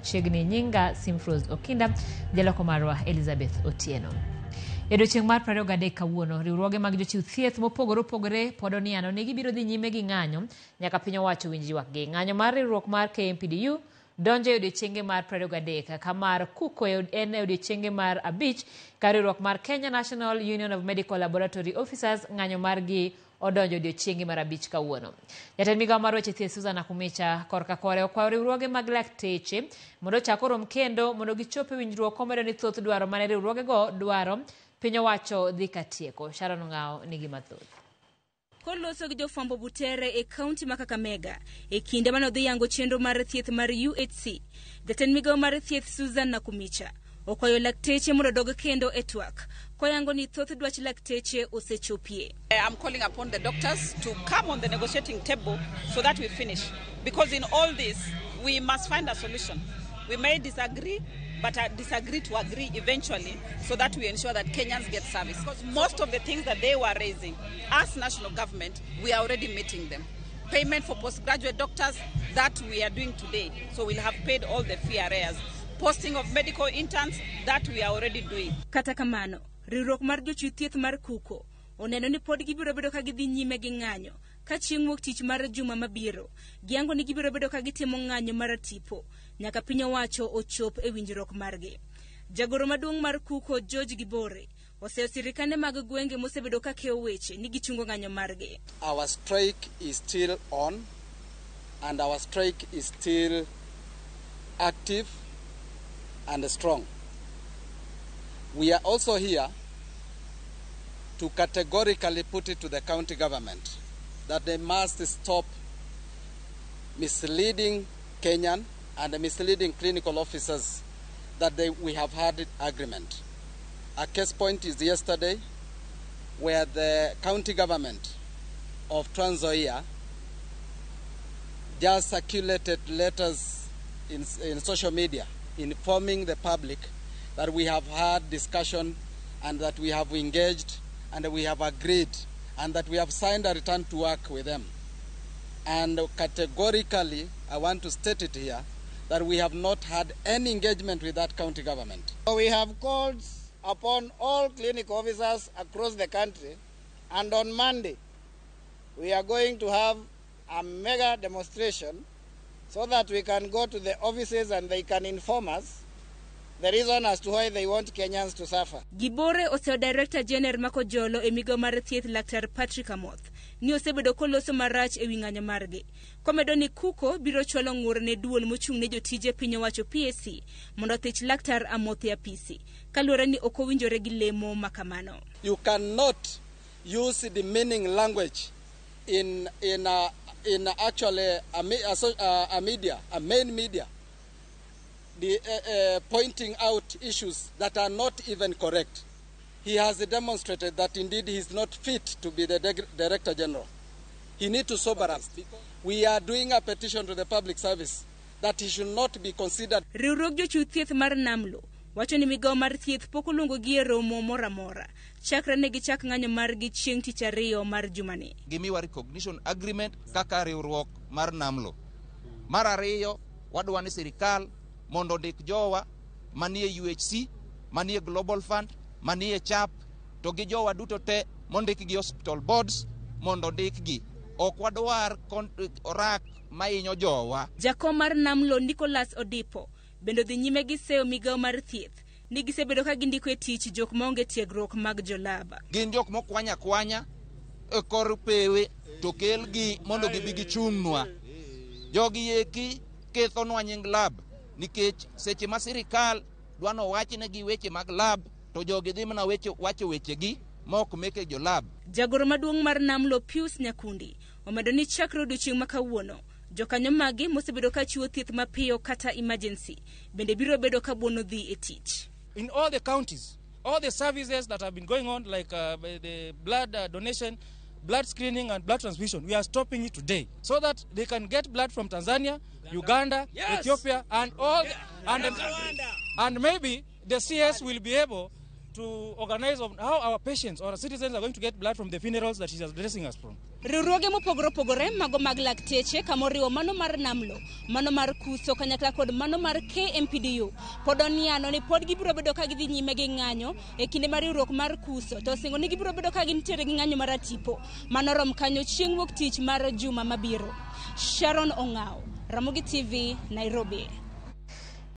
Chiegni nyinga Simfros Okinda, jaloko marwa Elizabeth Otieno. E odiechieng' mar 23 kawuono, riwruoge mag jochiw thieth mopogore opogore pod oniano ni gibiro dhi nyime gi ng'anyo nyaka piny owacho winj ywakgi. Ng'anyo mar riwruok mar KMPDU donjo e odiechienge mar 23 ka mar KUCO en e odiechienge mar 5 ka riwruok mar Kenya National Union of Medical Laboratory Officers ng'anyo margi odonjo odiechienge mar 5 kawuono. Jatend migawo mar weche thieth Susan Nakhumicha korka kore okwayo riwruoge mag lakteche mondo ochak orom kendo mondo gichop e winjruok komedo ni thoth dwaro mane riwruogego dwaro piny owacho dhi ka tieko. Sharon Ong'awo nigi mathoth. Koloso gi jofwambo Butere e kaunti ma Kakamega e kinde mane odhi yango chenro mar thieth mar UHC, jatend migawo mar thieth Susan Nakhumicha okwayo lakteche mondo odog kendo e twak koyango ni thoth dwach lakteche osechopie. I'm calling upon the doctors to come on the negotiating table so that we finish. Because in all this, we must find a solution. We may disagree, but disagree to agree eventually so that we ensure that Kenyans get service. Because most of the things that they were raising, as national government, we are already meeting them. Payment for postgraduate doctors, that we are doing today. So we'll have paid all the fee arrears. Posting of medical interns, that we are already doing. Kata kamano, riwruok mar jochiw thieth mar KUCO oneno ni pod gibiro bedo ka gidhi nyime gi ng'anyo ka chieng' wuok tich mar juma mabiro. Giyango ni gibiro bedo ka gitimo ng'anyo mar tipo nyaka piny owacho ochop e winjruok margi. Jagoro maduong' mar KUCO George Gibore oseyo sirikande mag gwenge mosebedo ka keyo weche ni gichungo ng'anyo margi. Our strike is still on and our strike is still active and strong. We are also here to categorically put it to the county government that they must stop misleading Kenyan and misleading clinical officers that we have had agreement. A case point is yesterday where the county government of Trans Nzoia just circulated letters in social media informing the public that we have had discussion and that we have engaged and we have agreed and that we have signed a return to work with them. And categorically, I want to state it here, that we have not had any engagement with that county government. We have called upon all clinic officers across the country, and on Monday, we are going to have a mega demonstration so that we can go to the offices and they can inform us the reason as to why they want Kenyans to suffer. Gibore oseyo Director General Makojolo e migawo mar thieth Laktar Patrick Amoth ni osebedo koloso marach e wi ng'anyo margi. Komedo ni KUCO biro chwalo ng'ur ne duol mochung' ne jotije piny owacho PSC mondo othich Laktar Amoth e apisi kaluwore ni ok owinjore gi lemo makamano. You cannot use demeaning language in actually a media, a main media, pointing out issues that are not even correct. He has demonstrated that indeed he is not fit to be the Director General. He needs to sober up. We are doing a petition to the public service that he should not be considered. Riwruog jochiw thieth mar Namlo wacho ni migawo mar thieth pok oluongo gi e romo moro amora chakre ne gichak ng'anyo margi chieng' tich ariyo mar jumani. Gimiwa recognition agreement kaka riwruok mar Namlo. Mar ariyo, wadwa ni sirikal mondo ondik jowa manie UHC, manie Global Fund, manie CHAP, to gi jowa duto te mondik gi hospital boards mondo ondikgi. Ok wadwar orak mainyo jowa. Jakom mar Namlo Nicholas Odipo bende odhi nyime gi seyo migawo mar thieth ni gisebedo ka gindiko e tich jok maonge tiegruok mag jolab. Gin jok mokwanya kwanya e kor pewe to kelgi mondo gibi gichung'nwa. Jogi eki kethonwa nying lab nikech seche ma sirikal dwa nowachnegi weche mag lab to jogi dhi mana wacho wechegi mok meke jolab. Jagoro maduong' mar Namlo Pius Nyakundi omedo ni chakre odiochieng' ma kawuono jokanyo mage mosebedo ka chiwo thieth mapiyo kata emergency bende biro bedo ka buono dhi e tich. In all the counties, all the services that have been going on like the blood donation, blood screening and blood transfusion, we are stopping it today so that they can get blood from Tanzania, Uganda, yes, Ethiopia and all the, and maybe the CS will be able to organize on how our patients or our citizens are going to get blood from the funerals that she's addressing us from. Riwruoge mopogore opogore mago mag lakteche kamoriwo mano mar Namlo, mano mar Kuso kanyakla kod mano mar KMPDU pod oniano ni pod gibiro bedo ka gidhi nyime gi ng'anyo e kinde mar riwruok mar Kuso to osingo ni gibiro bedo ka gintiere gi ng'anyo mar atipo mano rom kanyo chieng' wuok tich mar juma mabiro. Sharon Ong'ao, Ramogi TV, Nairobi.